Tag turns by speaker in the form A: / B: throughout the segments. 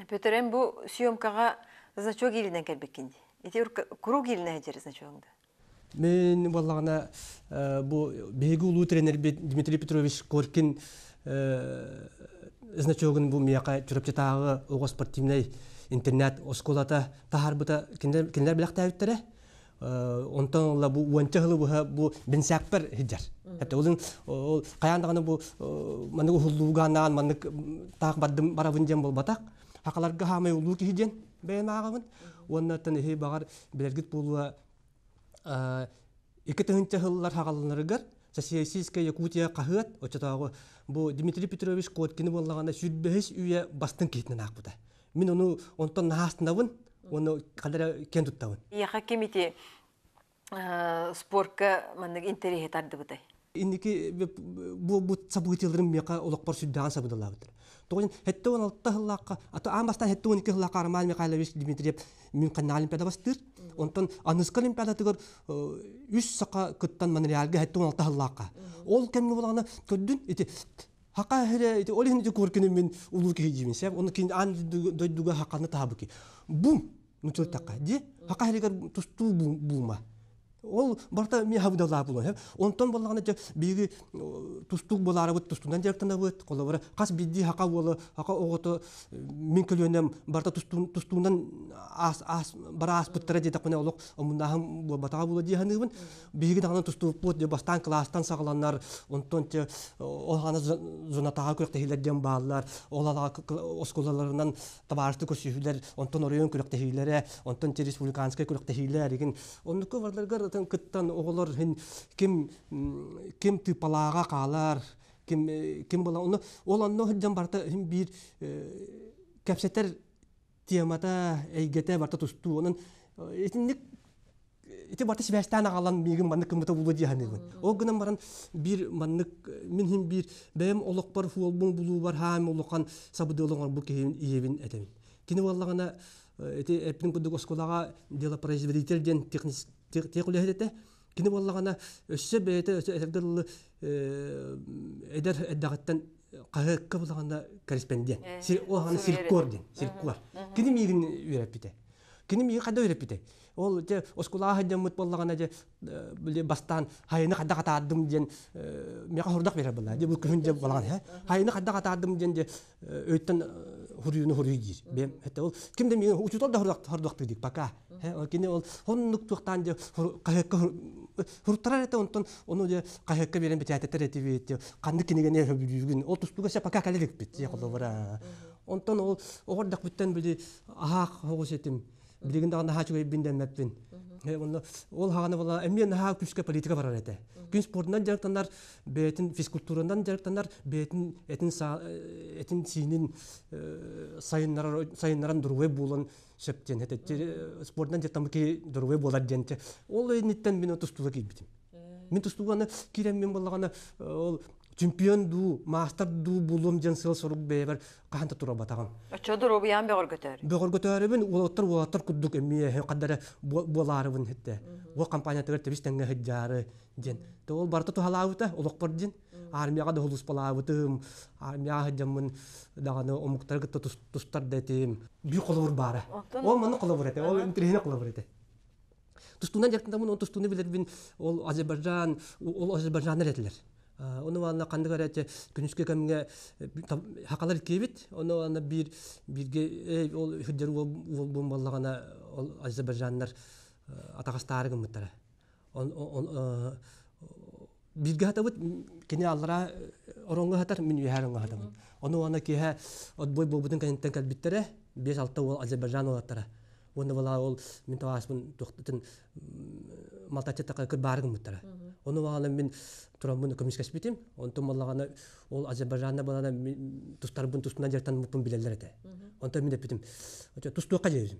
A: Петр, эн бу съемкаҕа значок иилинэн кэлбиккин дии. Ити куруук иилинэ сылдьар значогуҥ да?
B: Мин буоллаҕына бу биһиги улуу тренербит Дмитрий Петрович Коркин значогун бу миэхэ Чурапчытааҕы оҕо спортивнай интернат оскуолата таһаарбыта кинилэр бэлэхтээбиттэрэ. Онтон ыла бу уонча сылы быһа бу бинсээкпэр сылдьар. Хэтэ ол ол хайаан даҕаны бу маннык уһуллууга анаан маннык таах бардым барабын диэн буолбатах. Хакаларга хаамай улуу киһи диэн бэйэм ааҕабын. Уонна оттон эһи баҕар билэргит буолуо 2000 сыллар хаҕалланарыгар Социалистическая Якутия хаһыат оччотооҕу бу Дмитрий Петрович Коткины буоллаҕына 25 үйэ бастыҥ киһитинэн аахпыта. Мин ону онтон наһаастынабын уонна ханна киэн туттабын.
A: Эйиэхэ ким ити спорка маннык интэриэһи тардыбытай?
B: Инники буолбут событиеларым миэхэ олохпор сүрдээҕин сабыдалаабыттар. Тоҕо хетте 16 сыллаахха, ато аан бастаан хетте 12 сыллаахха Роман Михайлович Дмитриев Мюнхеннааҕы Олимпиада бастыыр. Онтон аныска Олимпиадатыгар үс саха кыттан Монреальга хетте 16 сыллаахха. Ол кэмҥэ буолаҕына көрдүн ити Хака хире ити ол иһин ити куркини мин улуу киһи диибин сеп оны кин аан дойдуга хаканы таабыки бум нучултакка ди хака хиригер тустуу буума ол барта ми хабдалаа булан онтон боллаҕына дьэ биһиги тустуук буолаарыбыт тустуунан дьарыктанабыт холобура хас биирдии хака уола хака оҕото мин көлүөнэм барта тустуунан аас аас бара ааспыттара диэтэхпинэ олох омуннааһын буолбатаҕа буолуо дии саныыбын биһиги даҕаны тустубуппут дьэ бастаан кылаастан саҕаланар онтон те ол аана зонатааҕы күрэхтэһиилэр диэн бааллар ол алаҕа оскуолаларынан табаарыстыы көрсүһүүлэр онтон оройуон күрэхтэһиилэрэ онтон те республиканскай күрэхтэһиилэр игин оннукка бардаргар кыттан оҕолор ким ким тыыппалааҕа хаалар ким ким була ону ол онно сылдьан барыта биир кэпсэтэр темата эйгэтэ барыта тустуу онон итинник ити барыта сибээстээн аҕалан миигин маннык гыммыта буолуо дии саныыбын. Ол гынан баран биир маннык мин иһин биир бэйэм олохпор суолбун булуубар хаам улахан сабыдыал оҥорбут киһибин ийэбин этэбин. Кини буоллаҕына ити эппитим курдук оскуолаҕа делопроизводитель диэн тех үлэһит этэ. Кини буоллаҕына өссө бэйэтэ өссө этэргэ дылы эдэр эрдэҕиттэн хаһыакка булаҕына корреспондент. Ол сиркор диэн, сиркор. Кини миигин үөрэппитэ. Кини миигин хайда үөрэппитэй? Ол дьэ оскуолаҕа сылдьаммыт буоллаҕына дьэ били бастаан хайыны хайдах атаардым диэн миэхэ хордох биэрэр буолла. Дьэ бу күһүн дьэ балаҕан һэ. Хайыны хайдах атаардым диэн дьэ өйтөн хуруйуну хуруй диир. Бэм это ол ким да миигин учуутал да хордохтуу диир пока. Ол кини ол хоннук туохтаан дьэ хаһыакка хуруттарар этэ онтон ону дьэ хаһыакка биэрэн бэчээтэтэр этибит ханнык кинигэни сөбүлүүгүн ол тустууга сэ пока кэлэ иликпит дьэ холобура Онтон ол оҕо эрдэхпиттэн били аһаах оҕус этим. Билигин даҕаны наһаа үчүгэйбин дэммэппин. Онно ол хаҕана була эмиэ наһаа күүскэ политика барар этэ. Күн спордунан дьарыктанар, бэйэтин физкультуранан дьарыктанар, бэйэтин этин этин сиинин сайыннарар сайыннаран доруобай буолан сөп диэн этэ. Спордунан дьарыктаммыт киһи доруобай буолар диэн. Ол инниттэн мин тустууга киирбитим. Мин тустууга киирэн мин буоллаҕына ол чемпион дуу, маастар дуу буолуом диэн сыал-сорук бэйэбэр хаһан да турабатаҕым.
A: Оччо доруобуйаан бөҕөргөтөөр.
B: Бөҕөргөтөөрүбүн уолаттар уолаттар курдук эмиэ хаддара буолаарыбын хитте. Уол компаниятыгар тэбис тэҥҥэ сылдьаары диэн. То ол барыта туһалаабыта олохпор диэн. Армияҕа да холуспалаабытым, армияҕа сылдьаммын даҕаны омуктары кытта тустар да этим. Биир холобур баара. Ол маннык холобур этэ, ол интэриэһинэй холобур этэ. Тустуунан дьарыктанаммын, ол тустууну билэрбин ол Азербайджан, ол Азербайджаннар этилэр. Ону уонна ханнык эрэ эти күнүскү кэмҥэ хакалар киэбит, ону уонна биир бииргэ ол сылдьар уол буоллаҕына ол азербайджаннар атаҕастаары гыммыттара. Бииргэ хатабыт, кини аллараа ороҥҥо хатар, мин үөһээ ороҥҥо хатабын. Ону уонна киэһэ отбой буолбутун кэнниттэн кэлбиттэрэ, 5-6 уол Азербайджан уолаттара. Уонна была ол мин табааспын туохтатын малтаччы кырбаары гыммыттара. Ону баҕана мин тураммын көмүскэспитим. Онтон баллаҕана ол Азербайджанна балана тустарбын тустунан дьарыктанмыппын билэллэр этэ. Онтон мин эппитим, тустуохха диэбитим.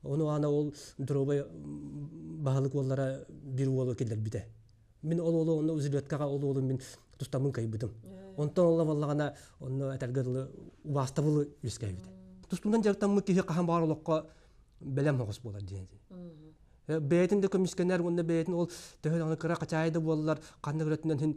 B: Ону аана ол дробай баһылык уоллара биир уолу киллэрбитэ. Мин ол уолу онно узелеткаҕа ол уолу мин тустаммын кыайбытым. Онтон олла баллаҕана онно этэргэ дылы убаастабылы үөскээбитэ. Тустуунан дьарыктаммыт киһи хаһан баҕар олоххо бэлэм оҕус буолар диэн. Бэйэтин да көмүскэнэр уонна бэйэтин ол төһө даҕаны кыра хачаайы да буоллар ханнык өрөтүнэн хин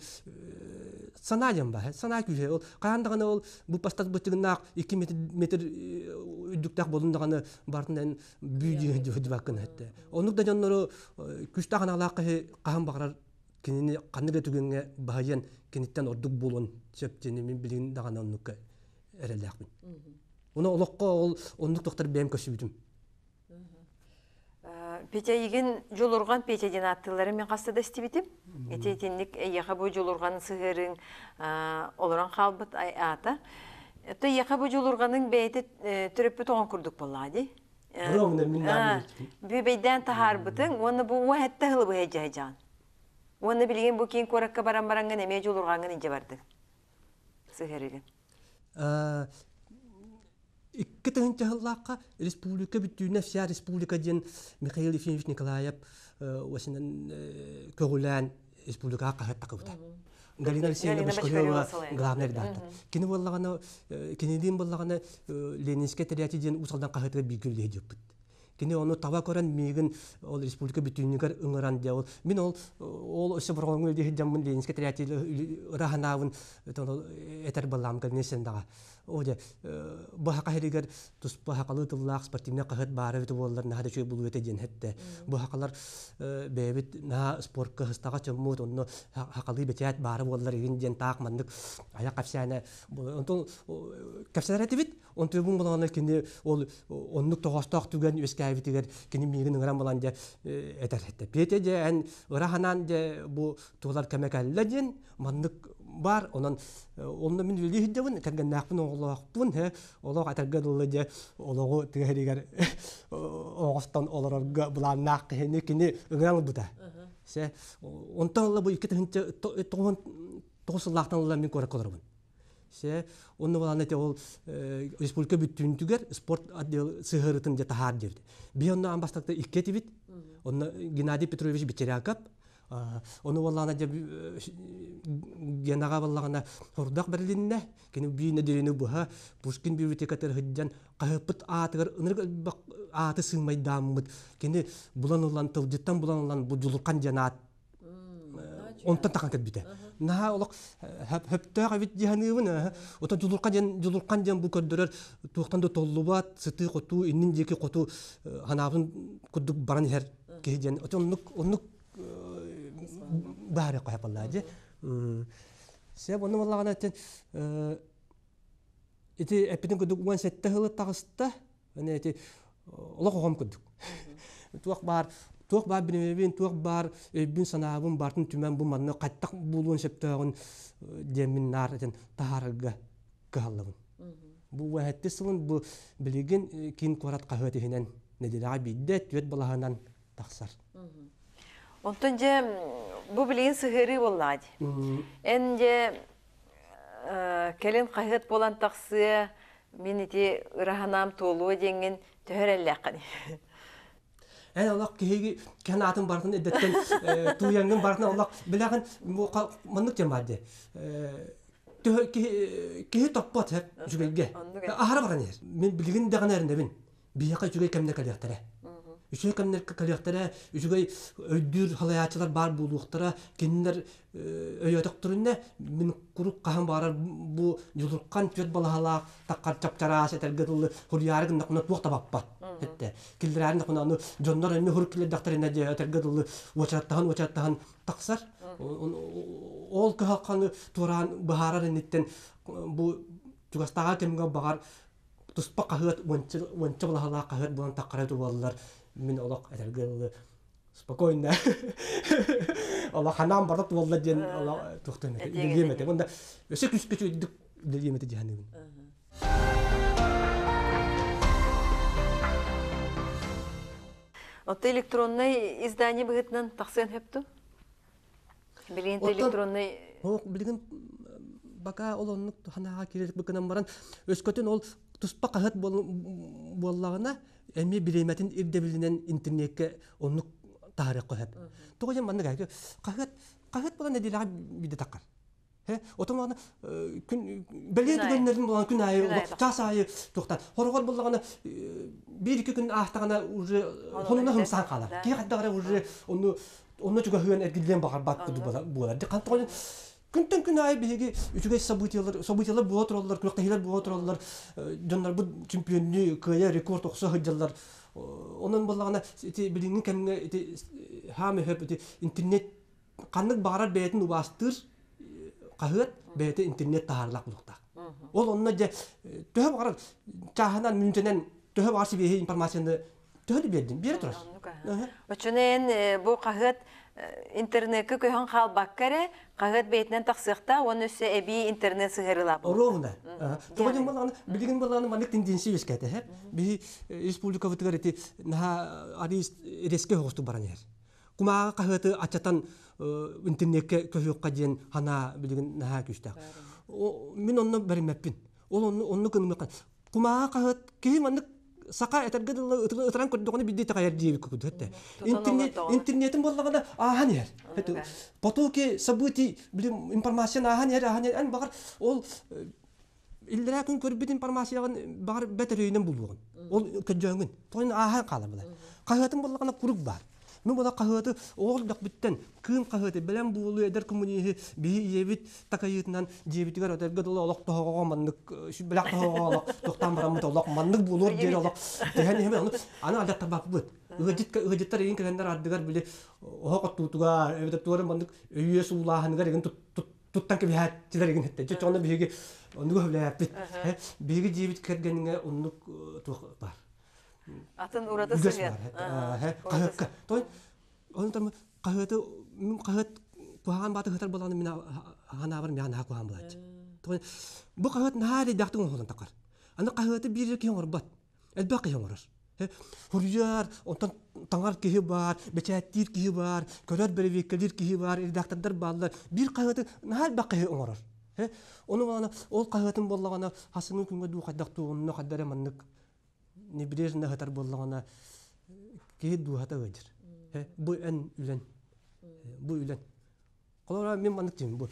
B: Санаа диэн баар. Санаа күүһэ. Ол хаһан даҕаны ол бу бастат бытыгыннаах 2 метр метр үрдүктээх буолун даҕаны бартынан бүү дьыбаккын этте. Оннук да дьоннору күүстээх аналаах киһи хаһан баҕарар кинини ханнык да түгэҥҥэ баһыйан киниттэн ордук буолуон сөп диэн мин билигин даҕаны оннукка эрэллээхпин. Уна олоххо ол оннук тохтор бэйэм көрсүбүтүм.
A: Петя игин Дьулурҕан Петя диэн ааттыылларын мин хаста да истибитим. Ити итинник эйиэхэ бу Дьулурҕан сыһыарыҥ олорон хаалбыт аата. То эйиэхэ бу Дьулурҕаныҥ бэйэтэ төрөппүт оҕон курдук буоллаҕа дии. Бүбэйдээн таһаарбытыҥ уонна бу уо хэтте хылы быһа дьаһайдьаҕын. Уонна билигин бу киин куоракка баран бараҥҥын эмиэ Дьулурҕаҥҥын илдьэ бардыҥ. Сыһыарыгын.
B: 2000 сыллаахха республика бүттүүнэ вся республика диэн Михаил Ефимович Николаев осинан көҕүлээн республикаҕа хаһыат тахыбыта. Галина Алексеевна Бочкарева главный редактор. Кини буоллаҕына кинилиин буоллаҕына Ленинскэй тэрээчи диэн Уус Алдан хаһыатыгар бииргэ үлэлэһэ дьыппыт. Кини ону таба көрөн миигин ол республика бүтүүнүгэр ыҥыран дьэ ол мин ол ол өссө борҕоҥҥо үлэлии сылдьаммын Ленинскэй тэрээчи ыраһанаабын этэр балаам Галина Сендаҕа О дьэ, бу саха сиригэр туспа сахалыы тыллаах спортивнай хаһыат баара эбитэ буоллар наһаа да үчүгэй буолуо этэ диэн эттэ. Бу сахалар бэйэбит наһаа спортка сыстаҕа чоммут, онно сахалыы бэчээт баара буоллар игин диэн таах маннык айах кэпсээнэ онтон кэпсэтэр этибит. Онтуйбун булаҕына кини ол оннук тоҕоостоох түгэн үөскээбитигэр кини миигин ыҥыран булан дьэ этэр этэ. Петя дьэ эн ыра санаан дьэ бу туолар кэмэ кэллэ диэн маннык баар онон онно мин үлэлии сылдьабын кэргэннээхпин оҕолоохпун олох этэргэ дылы дьэ олоҕу тыа сиригэр оҕостон олорорго былааннаах киһини кини ыҥыран ылбыта се онтон ыла бу 2009 сыллаахтан ыла мин куоракка олоробун се онно былаана ити ол республика бүттүүнтүгэр спорт отдел сыһыарытын дьэ таһаар диэбит би онно аан бастакы икки этибит онно Геннадий Петрович Бечеряков Ону буоллаҕына дьэ Генаҕа буоллаҕына сорудах бэрилиннэ. Кини биир нэдиэлэни быһа Пушкин библиотекатыгар сылдьан хаһыаппыт аатыгар ынырык элбэх ааты сыымайдааммыт. Кини булан ылан тылдьыттан булан ылан бу Дьулурхан диэн аат онтон тахан кэлбитэ. Наһаа олох хөптөөх эбит дии саныыбын. Оттон Дьулурхан диэн Дьулурхан диэн бу көрдөрөр туохтан да толлубат, сытыы-хотуу, иннин диэки хоту ханаабын курдук баран иһэр киһи диэн оннук оннук баары қойапаллаа дьэ сеп онно буоллаҕына этин ити эппитин курдук 17 сылы таҕыста аны ити олох оҕом курдук туох баар туох баар билимэбин туох баар өйбүн санаабын бартын түмэн бу манна хаттах буолуон сөптөөҕүн диэммин наар этин таһаарарга кыһаллабын бу уэһэтти сылын бу билигин киин куорат хаһыат иһинэн нэдиэлэҕэ биирдэ түөрт балаһанан тахсар.
A: Онтон дьэ бу билигин сыһыарыы буоллаҕа дии. Эн дьэ кэлин хаһыат буолан тахсыа, мин ити ыраһанаам туолуо диэҥҥин төһө эрэллээххиний?
B: Эн олох киһиги киһин аатын барытын эрдэттэн тууйаҥҥын барытын олох билэҕин маннык диэн баар дии. Киһи топпот үчүгэйгэ. Аһара баран иһэр. Мин билигин даҕаны эрэнэбин. Биһиэхэ үчүгэй кэмнэр кэлиэхтэрэ. Үчүгэй кэмнэр кэлиэхтэрэ, үчүгэй өйдүүр халайааччылар баар буолуохтара, кинилэр өйөөтөхтөрүнэ мин куруук хаһан баҕарар бу дьулурхан түөрт балаһалаах таххар чапчараас этэргэ дылы хуруйаары гыннахпына туох да баппат этте. Киллэрээри гыннахпына аны дьоннор эмиэ хурук киллэрдэхтэринэ дьэ этэргэ дылы уочараттаһан уочараттаһан тахсар. Ол кыһалҕаны туораан быһаарар инниттэн бу чугастааҕы кэмҥэ баҕар туспа хаһыат уонча балаһалаах хаһыат буолан таххара буоллар мин олох этэргэ дылы спокойно олох ханаан барда туолла диэн олох туохтан этэ үлэлиэм этэ уонна өссө күүскэ үчүгэйдик үлэлиэм этэ дии саныыбын.
A: Отто электроннай издание быһыытынан тахсыан сөптү? Билигин электронный
B: билигин бака ол оннук ханаага киирэр гынан баран өскөтүн ол туспа хаһыат буоллаҕына эмиэ бириэмэтин ирдэбилинэн интернеккэ оннук таһаарыахха сөп. Тоҕо диэн маннык хаһыат хаһыат буолан нэдиэлэҕэ биирдэ таххар. Отон аны күн бэлиэ түгэннэрин булан күн аайы чаас аайы туохтан хороҕор буллаҕына биир-икки күн аастаҕына уже хонуна хымсаан хаалар. Киһи хайдах эрэ уже онну онно чугаһыан эргиллиэн баҕарбат курдук буолар. Хантан. Күнтэн күн аайы биһиги үчүгэй событиялар, событиялар буола тураллар, күрэхтэһиилэр буола тураллар, дьоннорбут чемпионнүү кыайа рекорд охсо сылдьаллар. Онон буоллаҕына ити билиҥҥи кэмҥэ ити хаам өһөп ити интернет ханнык баҕарар бэйэтин убаастыыр хаһыат бэйэтэ интернет таһаарылаах буолуохтаах. Ол онно дьэ төһө баҕарар чааһынан мүнүүтэнэн төһө баҕар сибиэһэй информацияны төһө да биэрдин биэрэ турар.
A: Оччону эн бу хаһыат интернеккэ көһөн хаалбакка эрэ хаһыат бэйэтинэн тахсыахтаах уонна өссө эбии интернет сыһыарыылаах
B: Ровно. Тоҕо диэн буоллаҕына билигин буоллаҕына маннык тенденция үөскээтэ һэ. Биһи республикабытыгар ити наһаа арыы резкэ соҕустук баран иһэр. Кумааҕы хаһыаты аччатан интернеккэ көһүөххэ диэн санаа билигин наһаа күүстээх. Мин онно бэриммэппин. Ол онну онну гынымыахха. Кумааҕы хаһыат киһи маннык саха этэргэ дылы ытыран көрдөҕүнэ биирдэ итэҕэйэр диэбит курдук этэ. Интернет интернетин буоллаҕына ааһан иһэр. Потоки событий билим информация ааһан иһэр ааһан иһэр эн баҕар ол иллэрээ күн көрбүт информацияҕын баҕар бэт өрөйүнэн булуоҕун. Ол көрдөөҥүн. Тоҕо ааһан хаалар буолар. Хаһыатын буоллаҕына курук баар. Мин була хаһыаты оҕол бөхпүттэн кыым хаһыаты бэлэм буолуу эдэр коммуниһы биһи ийэбит такайыытынан дьиэбитигэр өтөргө дылы олох тоһоҕоҕо маннык бэлэх тоһоҕоҕо олох тохтоон бараммыт олох маннык буолуор диэри олох түһэн иһэбит ону аны алдьаттарбаппыт ыалдьыт ыалдьыттар игин кэлэннэр ардыгар били оһох оттуутугар эбэтэр туора маннык өйүө суулааһыныгар игин туттан кэбиһээччилэр игин хэтте дьэ онно биһиги оннугу сөбүлээппит биһиги дьиэбит кэргэниҥэ оннук туох баар
A: Атын ураты сыһыан.
B: Хаһыакка. Той оны там хаһыаты мин хаһыат куһаҕан бааты ыһытар буолаҕына мин ханаабар миэхэ наһаа куһаҕан буолааччы. Той бу хаһыат наһаа эрэйдээхтик оҥоһуллан тахар. Аны хаһыаты биир киһи оҥорбот. Элбэх киһи оҥорор. Суруйар, онтон таҥар киһи баар, бэчээттиир киһи баар, көрөр бэрэбиэркэлиир киһи баар, редактордар бааллар. Биир хаһыаты наһаа элбэх киһи оҥорор. Ону буолана ол хаһыатын буоллаҕына хасыҥҥы күҥҥэ дуу хайдах дуу онно хайда эрэ маннык небрежно ыһытар буоллаҕына киһи дууһата ыалдьар. Бу эн үлэн. Бу үлэн. Холобура мин маннык диим бу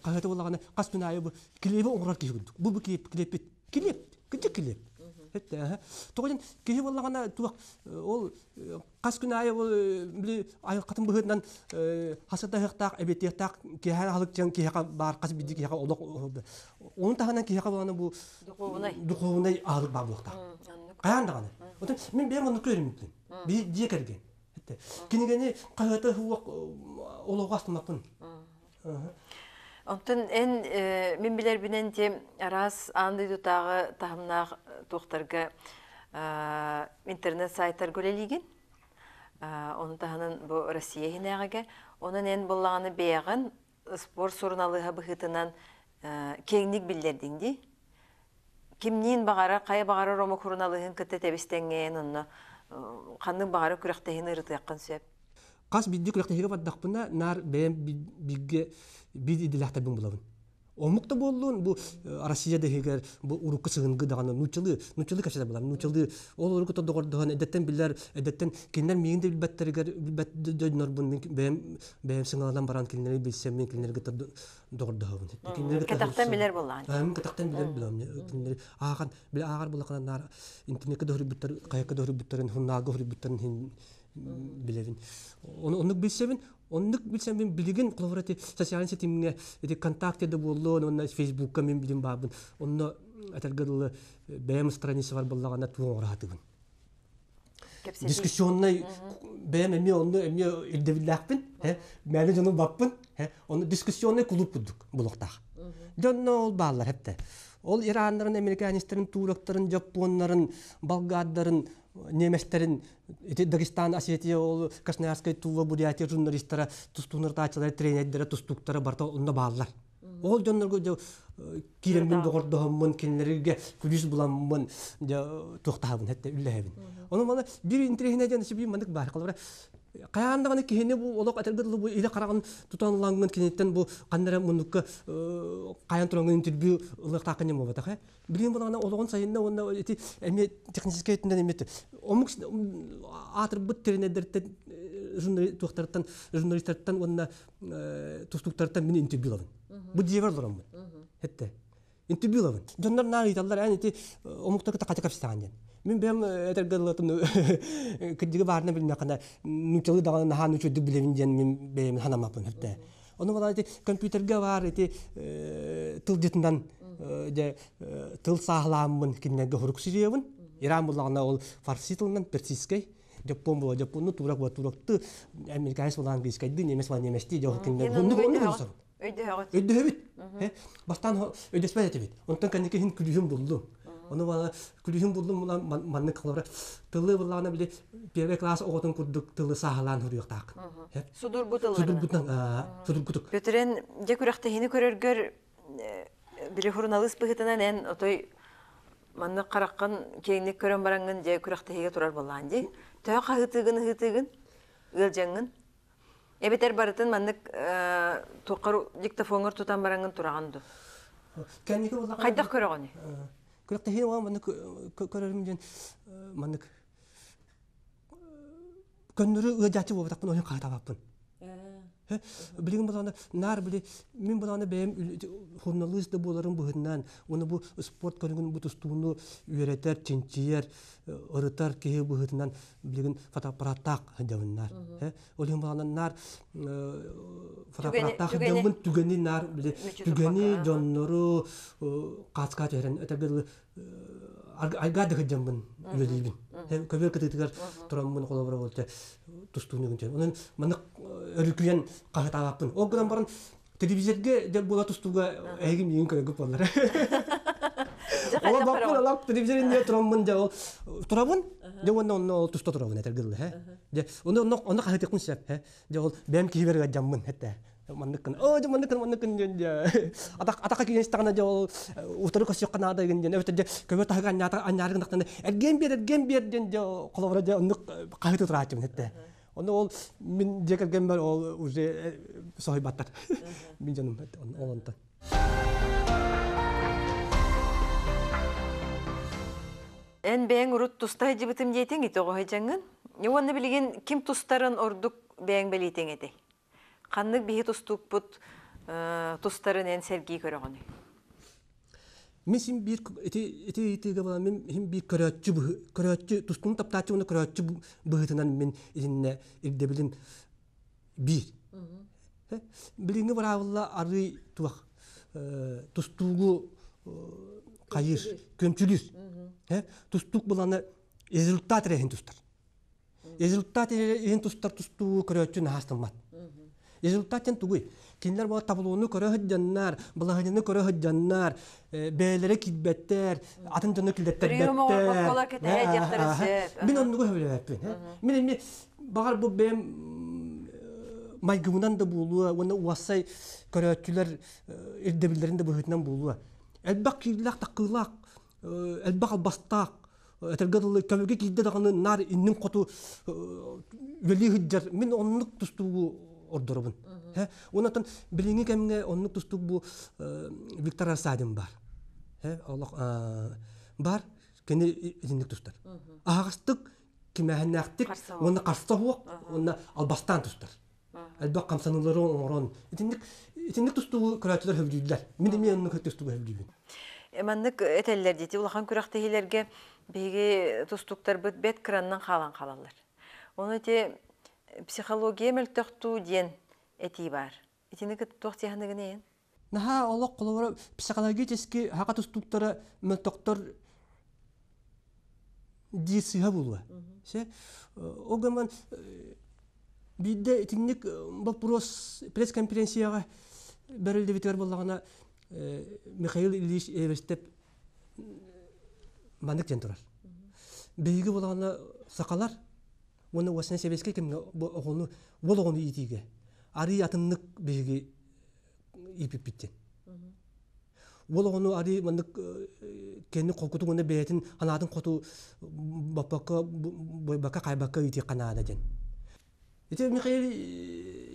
B: хаһыаты буоллаҕына хас күн аайы бу килиэби оҥорор киһи курдук. Бу бу килиэп килиэппит. Килиэп. Кырдьык килиэп. Этте Тоҕо диэн киһи буоллаҕына туох ол хас күн аайы ол били айылҕатын быһыытынан хасырдаһыахтаах, эбиэтиэхтээх киэһэ аһылык диэн киһиэхэ баар хас биирдии киһиэхэ олох Onun таһынан киһиэхэ буолана бу
A: духуобунай
B: духуобунай аһылык баар буолуохтаах. Хайаан даҕаны. Отон мин бэйэм оннук көрүммүппүн. Биир дьиэ кэргэн. Кинигэни хаһыаты суох олоҕу астыммаппын.
A: Онтон эн мин билэрбинэн ти араас аан дойдутааҕы таһымнаах туохтарга интернет сайтарга үлэлиигин. Ону таһынан бу Россия иһинээҕигэ. Онон эн буоллаҕына бэйэҕин спорт суруналыыһа быһыытынан киэҥник биллэрдиҥ дии. Кимниин баҕара, хайа баҕарар омук суруналыыһын кытта тэбис-тэҥҥэйэн онно ханнык баҕарар күрэхтэһиини ырытыаххын сөп.
B: Хас биирдии күрэхтэһиигэ бардахпына, наар бэйэм бииргэ биир идэлээхтэрбин булабын. Омук да буоллун, бу Россия да иһигэр бу урукку сыһынгы даҕаны нууччалыы, нууччалыы кэпсэтэ булам. Нууччалыы ол урукку доҕордоһон эдэттэн билэр, эдэттэн кинилэр миигин да билбэттэригэр билбэт дьоннорбун мин бэйэм бэйэм сыҥаланан баран кинилэри билсэммин мин кинилэргэ доҕордоһобун.
A: Кинилэри кэтэхтэн билэр буоллаҕын.
B: Мин кэтэхтэн билэр билэм. Кинилэри аахан билэ ааҕар буоллахына наар интернеккэ да суруйбуттар, хайакка да суруйбуттарын, журналга суруйбуттарын иһин билэбин. Оннук билсэбин, оннук билсэммин билигин холобура ити социальнай ситимҥэ ити ВКонтакте да буоллун уонна Фейсбукка мин билим баабын. Онно этэргэ дылы бэйэм страницабар буоллаҕына туох оҥоро сатыыбын. Дискуссионнай бэйэм эмиэ онно эмиэ ирдэбиллээхпин, мээнэ дьону баппын, онно дискуссионнай кулууп курдук булуохтаах. Дьонно ол бааллар хепте. Ол ираннарын, американецтарын, турактарын, жапоннарын, болгардарын, немецтерин ити Дагестан, Осетия, ол Красноярскай, Тува, Бурятия журналистара, тустуунартааччылара, тренердэрэ, тустууктара барыта онно бааллар. Ол дьоннорго дьэ киирэммин доҕордоһоммун, кинилэргэ күлүүс буламмын дьэ туохтаһабын, хэтте үллэһэбин. Ону маны биир интэриэһинэй диэн биир маннык баар. Холобура хайаан даҕаны киһини бу олох этэргэ дылы бу илэ хараҕын тутан ылаҥҥын киниттэн бу ханна эрэ муннукка хайан тураҥҥын интервью ылыахтааххын диэн буолбатах ээ. Билигин буоллаҕына олоҕун сайынна уонна ити эмиэ техническэй өттүнэн эмиэ омук аатырбыт тренердэртэн туохтарыттан журналистартан уонна тустууктартан мин интервью ылабын. Бу дьиэбэр олороммун. Хэтте. Интервью ылабын. Дьоннор наар ыйыталлар эн ити омуктар кытта хача кэпсэтэҕин диэн. Мин бэйэм этэргэ дылытын кырдьыгы баарына билинэххинэ нууччалыы даҕаны наһаа нууччалыы билэбин диэн мин бэйэм санаммаппын хэтте. Ону бала ити компьютерга бар ити тылдьытынан дьэ тыл сааһылааммын кинилэргэ хорук сириэбин. Иран буллаҕына ол фарси тылынан персидскэй, дьоппуон була дьоппуонну турак була туракты, американец була английскайды, немец була немецти дьэ кинилэр оннук оннук онсорун.
A: Өйдөһөҕүт.
B: Өйдөһөбүт. Бастаан өйдөспөт этибит. Онтон кэнники иһин күлүүһүн буллум. Ону бала күлүүһүн буллум була маннык холобура тылы буллаҕына били первый класс оҕотун курдук тылы сааһылаан суруйуохтааххын.
A: Судургу тылларынан.
B: Судургутунан, судургутук.
A: Петрен дьэ күрэхтэһиини көрөргөр били суруналыыс быһыытынан эн отой маннык хараххын киэҥник көрөн бараҥҥын дьэ күрэхтэһиигэ турар буоллаҕын дии. Төһө хаһыытыыгын ыһыытыыгын ыалдьаҥҥын? Эбэтэр барытын маннык туоххар диктофоҥҥар тутан бараҥҥын тураҕын дуу?
B: Кэнники буоллаҕына
A: Хайдах көрөҕүнүй?
B: Күрэхтэһии уон маннык көрөрүм диэн маннык көннөрү ыалдьааччы буолбатахпын ойон хаһытаабаппын. Билигин булаана наар били мин булаана бэйэм журналист да буоларым быһыытынан уонна бу спорт көрүҥүн бу тустууну үөрэтэр, чинчийэр, ырытар киһи быһыытынан билигин фотоаппараттаах сылдьабын Ол иһин булаана наар фотоаппараттаах сылдьабын түгэни наар били түгэни дьоннору хаацка түһэрэн этэргэ дылы айгаа да сылдьаммын үлэлиибин. Көбүөр кытыытыгар тураммын холобура болча тустууну күнчэн. Онон маннык өрүкүйэн хаһытаабаппын. Ол гынан баран телевизорга дьэ буола тустууга эһиги миигин көрөргүт буоллар. Ол баппын алап телевизор иннигэр тураммын дьэ ол турабын дьэ уонна онно ол туста турабын этэргэ дылы дьэ онно онно онно хаһытыахпын сөп дьэ ол бэйэм киһибэр ыалдьаммын этэ манныккын оо дьэ манныккын манныккын диэн дьэ атах атахха киирэн истэҕинэ дьэ ол утары көрсүөххэ наада гын диэн эбэтэр дьэ көбө таһыгар анньаата анньаары гынахтана эргиэн биэр эргиэн биэр диэн дьэ холобура дьэ оннук хаһыты турааччыбын этэ Онно ол мин дьиэ кэргэммэр ол уже соһуйбаттар. Мин дьонум ол онтон.
A: Эн бэйэҥ урут туста сылдьыбытым диэтиҥ ити оҕо сылдьаҥҥын. Уонна билигин ким тустарын ордук бэйэҥ бэлиэтиэҥ этэй? Ханнык биһи тустуукпут тустарын эн сэргии көрөҕүнүй?
B: Мин син биир ити ити ыйытыыга буолан мин син биир көрөөччү көрөөччү тустууну таптааччы уонна көрөөччү быһыытынан мин итиннэ ирдэбилим биир. Билиҥҥи быраабыла арыый туох тустуугу хайыыр, күөмчүлүүр. Тустуук буланы результат эрэ иһин тустар. Результат иһин тустар тустуу көрөөччү наһаастаммат. Результат диэн тугуй? Кинилэр була таблону көрө сылдьаннар, балаһыанньаны көрө сылдьаннар, бэйэлэрэ киирбэттэр, атын дьону киллэртэрбэттэр. Мин оннугу сөбүлээбэппин. Мин эмиэ баҕар бу бэйэм майгыбынан да буолуо уонна уоссай көрөөччүлэр ирдэбиллэрин да быһыытынан буолуо. Элбэх киирлээх таккыылаах элбэх албастаах этэргэ дылы көмөгө киирдэ даҕаны наар иннин хоту үлэлии сылдьар мин оннук тустуугу ордоробун. Онон билиҥҥи кэмҥэ оннук тустуук бу Виктор Арсадин бар. Олох бар кини итинник тустар. Аһаҕастык кимээһиннээхтик уонна харса суох уонна албастаан тустар. Элбэх хамсаныылары оҥорон итинник итинник тустуугу көрөөччүлэр сөбүлүүллэр. Мин эмиэ оннук тустуугу сөбүлүүбүн.
A: Маннык этэллэр дии улахан күрэхтэһиилэргэ биһиги тустууктарбыт бэт кыраннан хаалан хаалаллар. Ону ити психология мөлтөхтүү диэн этии баар. Итини кытта туох дии эн?
B: Наһаа олох холобура психологически хака тустууктара мөлтөхтөр диир сыыһа буолуо. Се ол гынан биирдэ итинник боппуруос пресс-конференцияҕа бэриллибитигэр буоллаҕына Михаил Ильич Эверстеп маннык диэн турар. Биһиги буоллаҕына сахалар уонна уосна сэбиэскэй кэмҥэ оҕону уол оҕону иитиигэ арыый атыннык биһиги ииппиппит диэн. Уол оҕону арыы маннык кэнни холкутук уонна бэйэтин санаатын хоту баппакка буойбакка хайбакка ыытыахха наада диэн. Ити Михаил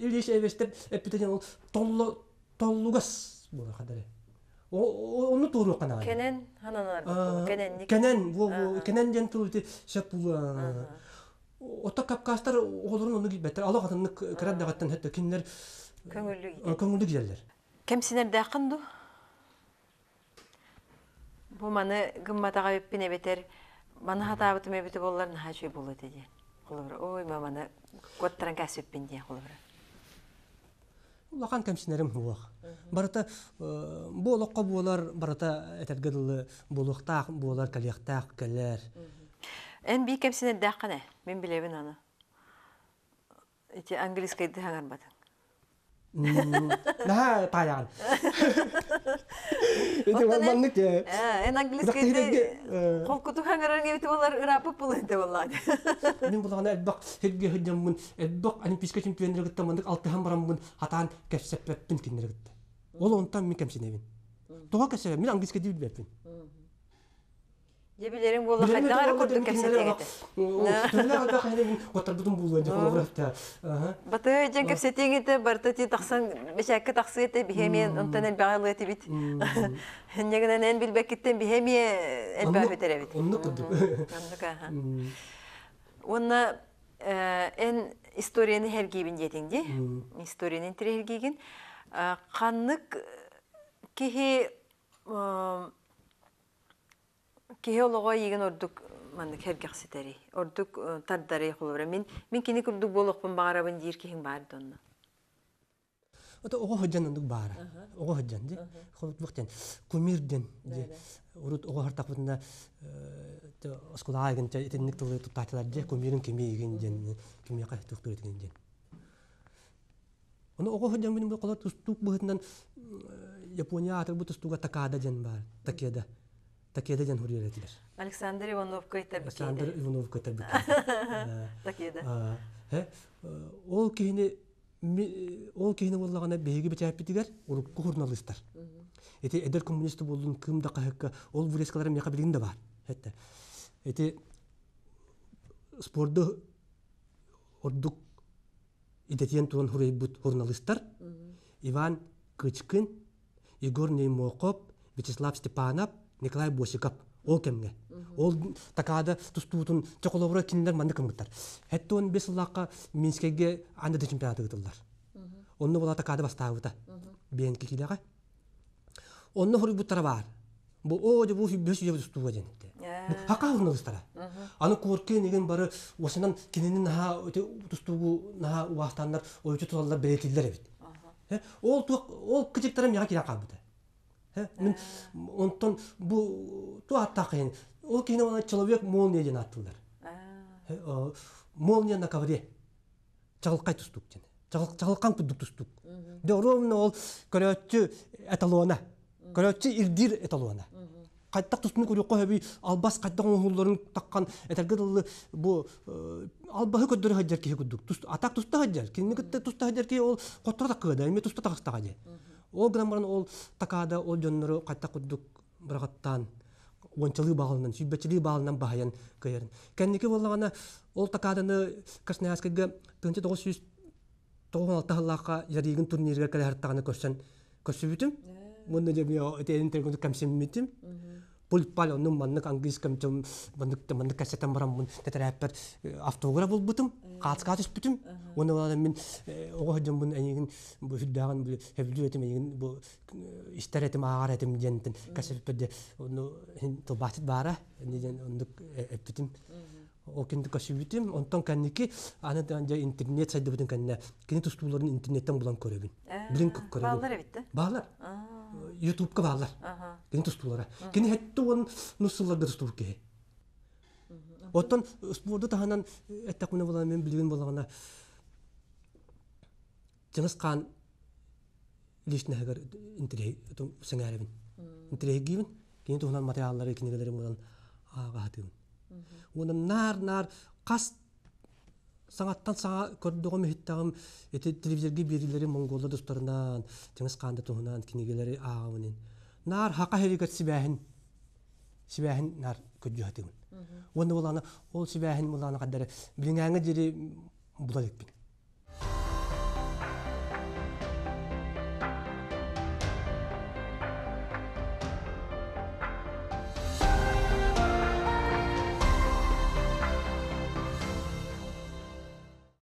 B: Ильич Эвестеп эппитэ диэн ол толло толлугас буолар хадары. Ону туоруохха наада.
A: Кэнэн хананар кэнэнник.
B: Кэнэн кэнэн диэн тыл ити сөп Ото Кавказтар оҕолорун оннук билбэттэр. Алох атыннык кыра эрдэҕиттэн хөттө кинилэр
A: көҥүллүк
B: көҥүллүк иһэллэр.
A: Кэмсинэрдээххин дуу? Бу маны гымматаҕа эбиппин эбэтэр маны хатаабытым эбитэ буоллар наһаа үчүгэй буолуо этэ диэн. Холобура, ой, маны куоттаран кээспиппин диэн холобура.
B: Улахан кэмсинэрим суох. Барыта бу олоххо буолар, барыта этэргэ дылы буолуохтаах буолар, кэлиэхтээх кэлэр.
A: Эн бии кэмсинэрдээххин ээ, мин билэбин аны. Ити английскайдыы хаҥарбатыҥ.
B: Наһаа таайаҕын. Ити маннык
A: Эн английскайды холкутук хаҥарар эбит буолар ырааппыт буолуон этэ буоллаҕа.
B: Мин булаҕына элбэх сиргэ сылдьаммын, элбэх олимпийскай чемпионнары кытта маннык алтыһан бараммын хатаан кэпсэппэппин кинилэри кытта. Ол онтон мин кэмсинэбин. Тоҕо кэпсэбин? Мин английскайдыы билбэппин.
A: Дьэ билэриҥ буолла хайдах эрэ курдук кэпсэтиэҥ этэ.
B: Төһөлөөх элбэх киһини куттарбытым буолуо дьэ холобура
A: Батыһа дьэн кэпсэтиэҥ этэ барыта ти тахсан бэчээккэ тахсыа этэ биһи эмиэ онтон элбэҕи ылыа этибит. Инньэ гынан эн билбэккиттэн биһи эмиэ элбэҕи бүтэрэбит.
B: Оннук курдук.
A: Оннук аха. Уонна эн историяны сэргиибин диэтиҥ дии. Историяны интэриэһиргиигин. Ханнык киһи Киһи олоҕо эйигин ордук маннык сэргэхситэрий, ордук тардарый холобура мин мин кини курдук буолуохпун баҕарабын диир киһиҥ баар да онно?
B: Ото оҕо сылдьан оннук баара. Оҕо сылдьан дии. Холобур диэн кумир диэн дии. Урут оҕо сыртахпытына оскуолаҕа игин итинник тылы туттааччылар дии кумирин кими игин диэн кимиэхэ туохтуур этигин диэн. Ону оҕо сылдьан мин бу тустуук быһыытынан Япония аатырбыт тустууга Такада диэн баар. Такеда. Такеда диэн суруйар этилэр.
A: Александр Иванов көйтөрбүт
B: Александр Иванов көйтөрбүт
A: Такеда.
B: Ол киһини ол киһини буоллаҕына биһиги бэчээппитигэр урукку журналистар. Ити эдэр коммунист буоллун кым да хаһыкка ол вырезкалара миэхэ билигин да баар. Ити спорду ордук идэтийэн туран суруйбут журналистар Иван Кычкин, Егор Неймохов, Вячеслав Степанов, Николай Босиков ол кэмҥэ. Ол такаада тустуутун чоколобура кинилэр маннык гыммыттар. 75 сыллаахха Минскэйгэ аан дойду чемпионата ыытыллар. Онно була такаада бастаабыта. Биэнки киилэҕэ. Онно хоруйбуттара баар. Бу оо дьэ бу бөс үйэ тустууга диэн этэ. Бу хака журналистара. Аны Коркин игин бары осынан кинини наһаа тустуугу наһаа убаастааннар ойучу туталлар бэлиэтииллэр эбит. Ол туох ол кычыктара миэхэ киирэн хаалбыта. Мин онтон бу ту ааттаах киһини ол киһини человек молния диэн ааттыыллар. Молния на ковре. Чаҕылхай тустуук диэн. Чаҕылхан курдук тустуук. Дьэ ровно ол көрөөччү эталона. Көрөөччү ирдиир эталона. Хайдах тустууну көрүөххэ сөбүй, албас хайдах оҥоһулларын таххан этэргэ дылы бу албаһы көрдөрө сылдьар киһи курдук. Атак туста сылдьар. Кинини кытта туста сылдьар киһи ол хотторо таккыада, эмиэ туста таҕыстаҕа дии. Ол гынан баран ол такаада ол дьоннору хайдах курдук быраҕаттаан уончалыы баалынан, сүүрбэччэлии баалынан баһыйан кыайарын. Кэнники буоллаҕына ол такааданы Красноярскайга 1996 сыллаахха Яригин турнирыгар кэлэ сырыттаҕына көрсөн көрсүбүтүм. Уонна дьэ итиэнин төргүнү кэмсиммитим. Пульпаль оннун маннык английском маннык маннык кэпсэтэн бараммын тэтэрээппэр автограф булбутум, хаацкаа түспүтүм. Уонна балан мин оҕо сылдьаммын эйигин бу сүрдээҕин бу сөбүлүүр этим эйигин бу истэр этим ааҕар этим диэнтэн кэпсэппит де ону тылбаасчыт баара диэн оннук эппитим. Ол кинди көрсүбүтүм. Онтон кэнники аны дьэ интернет сайдыбытын кэннэ кини тустууларын интернеттен булан көрөбүн. Билин көрөбүн.
A: Бааллар эбит да?
B: Бааллар. Ютубка бааллар. Кини тустуулара. Кини хэтти он нус сылларга тустубут киһи. Оттон спорду таһынан эттэхпинэ буолан мен билигин буоллаҕына Чыҥыс Хаан личноһыгар сэҥээрэбин. Интэриэһиргиибин. Кини туһунан материаллары, кинигэлэри булан ааҕаһатыыбын. Уонна наар-наар хас саҥаттан саҥа көрдөҕүм иһиттэҕим ити телевизорга биэриилэри монголлар тустарынан, Чыҥыс Хаан да туһунан кинигэлэри ааҕабын. Наар хака сиригэр сибээһин сибээһин наар көрдүү сатыыбын. Уонна булаана ол сибээһин булаана хаддары билиҥээҥҥэ диэри була иликпин.